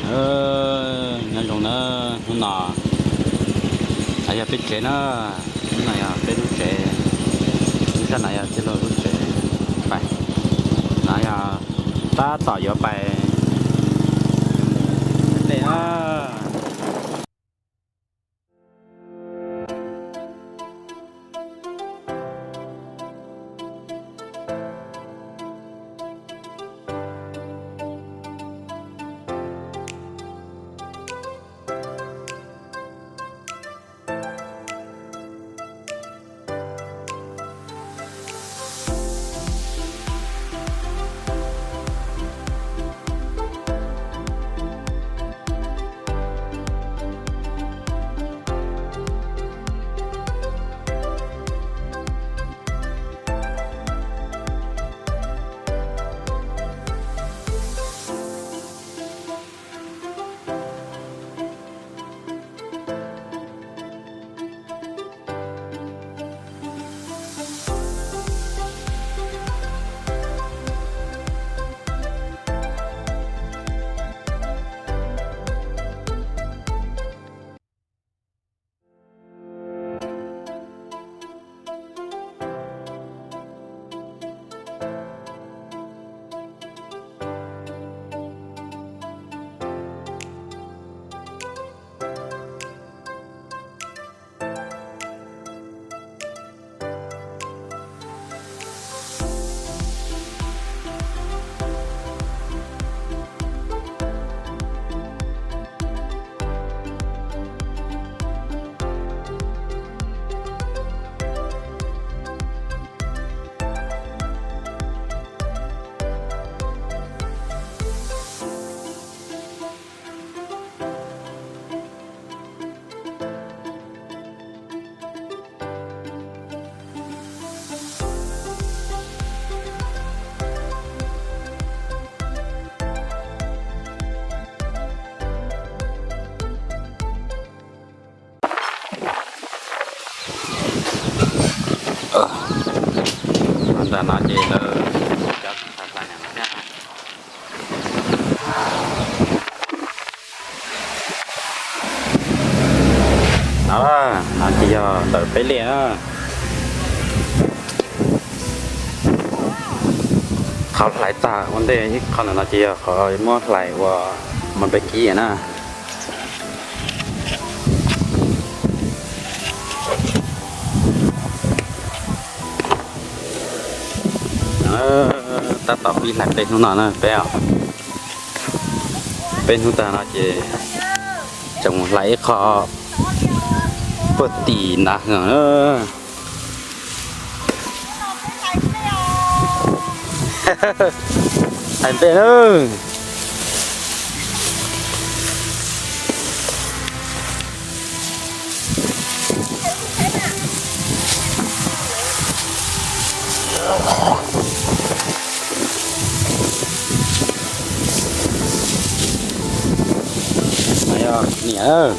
Nyob zoo na, hnub no, no yog peb tsev na, hnub no yog peb lub tsev, lub sab no yog tij laug lub tsev, pais, no yog tab tom yuav pais dej na. Ntawm no ces lawv cov hlais no thiab. No, no ces yog ntawm peb liaj na. Qhov hlais tag ua ntej ib qho ntawm no ces yog qhov muab hlais ua mos npes kib na. Tab tom pib hlais peb hnub no na peb os. Peb hnub tag no ces tseem mus hlais ib qho puag tim ntav heev na. Hlais nplej na. Niam,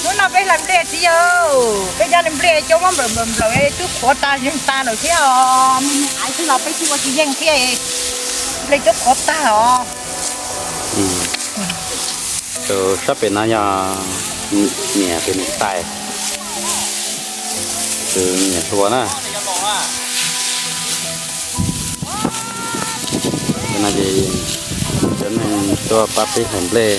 hnub no peb hlais nplej txiv yawg, peb cov nplej coob muab nplawm nplawm nplawm twb qhuav tag zeeg tag lawm thiab os. Mus mus aiv xwb los peb twb ua tsis yeej thiab, nplej twb qhuav tag os. Tus sab pem no yog niam tus niam tais, tus niam hluas na. Cov no ces cov neeg tuaj pab peb hlais nplej.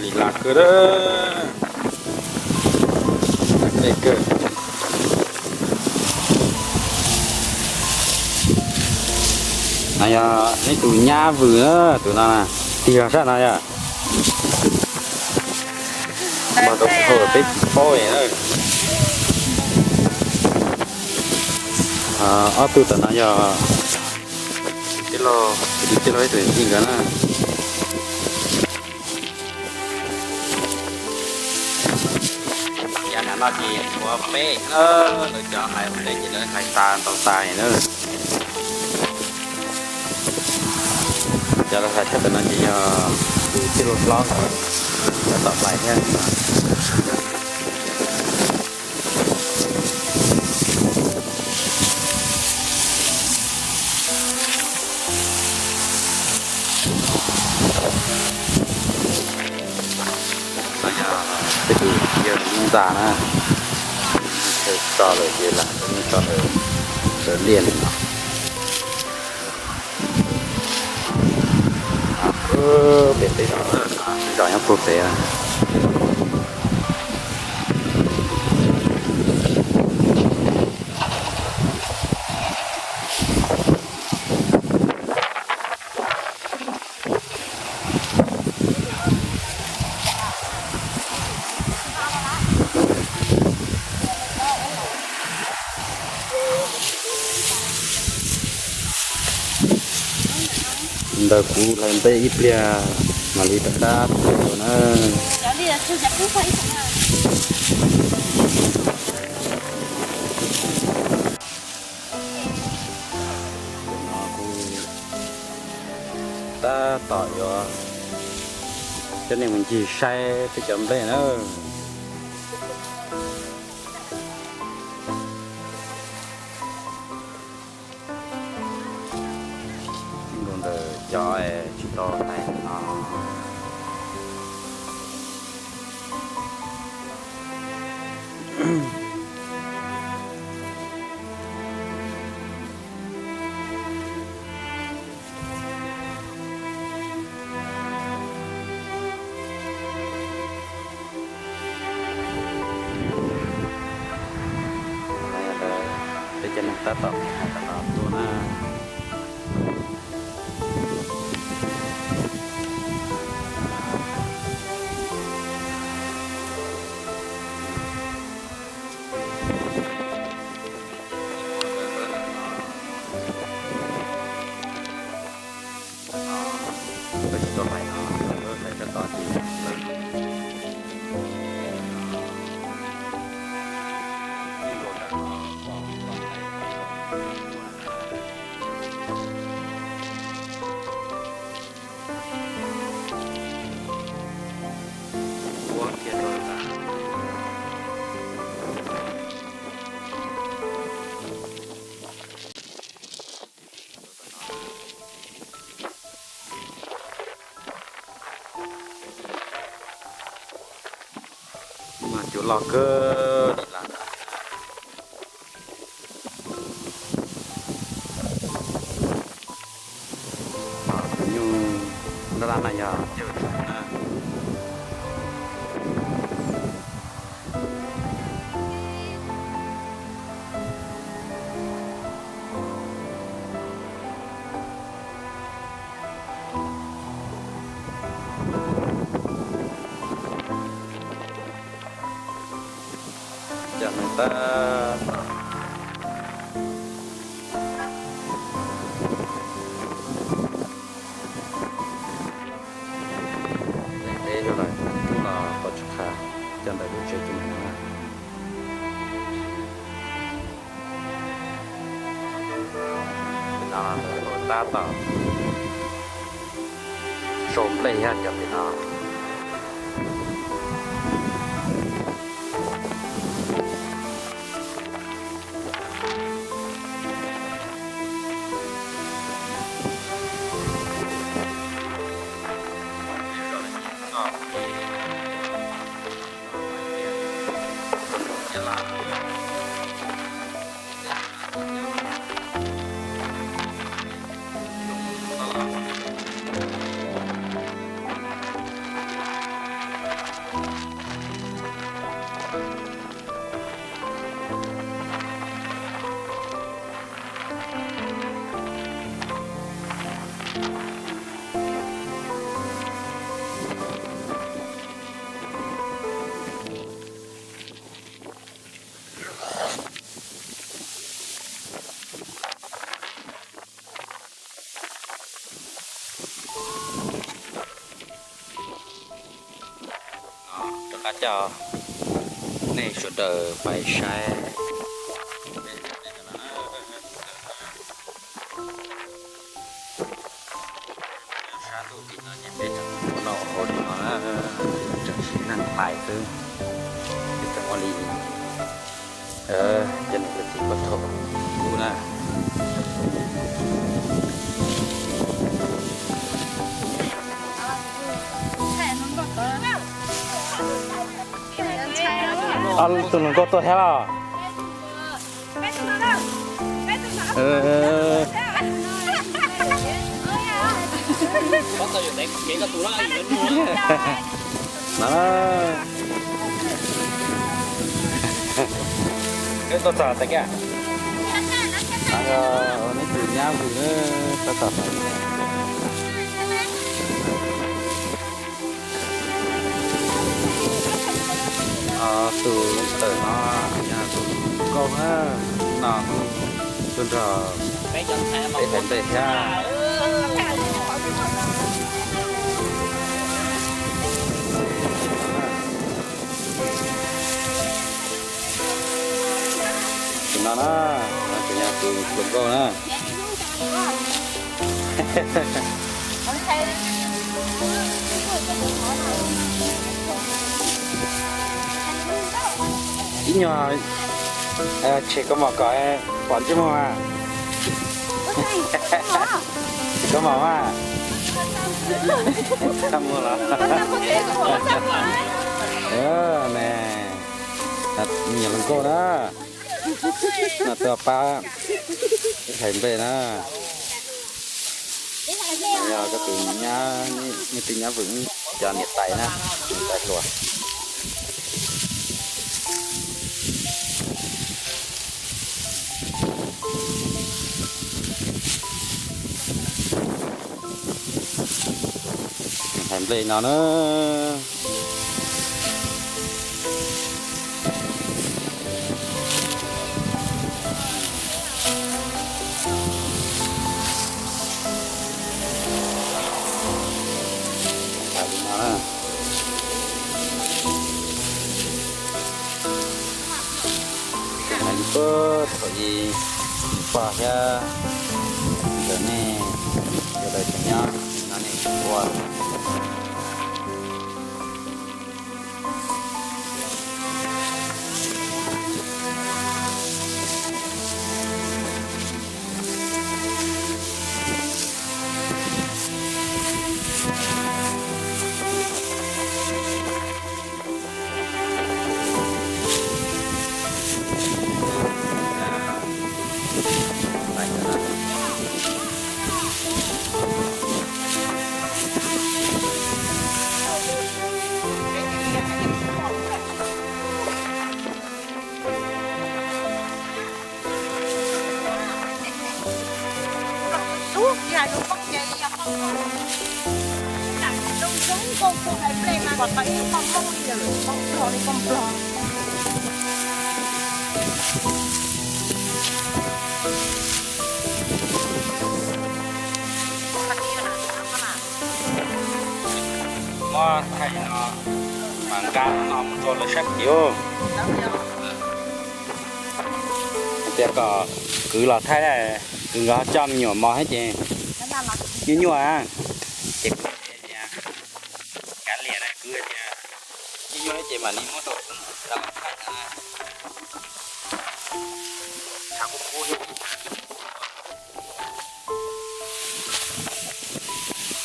Li laj kawg, laj Nplej kawg. No yog ib tug nyab vwm na, tus no na, tig los sab no yog npog rau hauv peb tsis paub na. Ob tug tom no yog tij laug, tus tij laug ib tug tij nkawd na. Yav no ces tshuav peb na, lawv cov hais ua ntej ces lawv hais tas ntaus tas na. Cov lawv hais tshaj tawm no ces yog tus tij laug hlob nkawd cov tom hlais thiab. No yog peb tus yawg Lub Ntxa na, chaw tso lawm ces lam tso lawm, lawv liaj li no. Pem peb zos, zos nyob puag pem. Ntawm kuv hlais nplej ib pliag mam li rov qab tuaj na. Tab tom yuav coj nej mus ncig saib peb cov nplej na. Nkaus ntawm cov tsis tau hlais no. Peb cov neeg tab tom hais tom no tuaj na. Mas cua loj kawg li lawm. Tus nyuj nrab laj no yog cawj tshoob na. Cov neeg tab tom deb deb los rub los tau tsis qha, cov ntawm lub tsev ces no. Pem no tab tom sau nplej thiab cov pem no. Coj nej sawv daws pais saib. Sab ntuj tim no ces peb tseem ua noj ua haus li no na, tseem sib neej pais xwb, peb tseem ua li, cov niam cov txiv puag thaum ub na. Tus hluas nkauj tuaj thiab los? Tuaj txog tais kiag. Neb tus nyab vwm tuaj txog tais. Tus ntawm no yog tus nkauj na, no tuaj nrog peb hais npe thiab. Tus no na, no ces yog tus hluas nkauj na. Ib nyuag tshem kaus mom kom pom ntsej muag mas. Tshem kaus mom mas. Txaj muag los. Ne, nyiam hluas nkauj na. No tuaj pab hais npe na. Yog koj tus nyab, nej tus nyab vwm cov niam tais na, niam tais hluas. Hais npe no na. Hais li puag thaum ub, pog thiab nkawd nej sawv daws tseem nyob no nej tseem ua. Muab thaij no mas nqa no mus rau lawv saib kiv. Hais tias kom kwv los thaij na, kwv nkawd coj me nyuam mos thiab ces nyuaj nyuaj na, ces kwv tias kav liam na, kwv tias nyuaj nyuaj thiab ces mam li muab rau kwv nkawd los thaij na. Tshav kub kub thiab.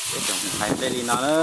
Peb tseem hais npe li no na.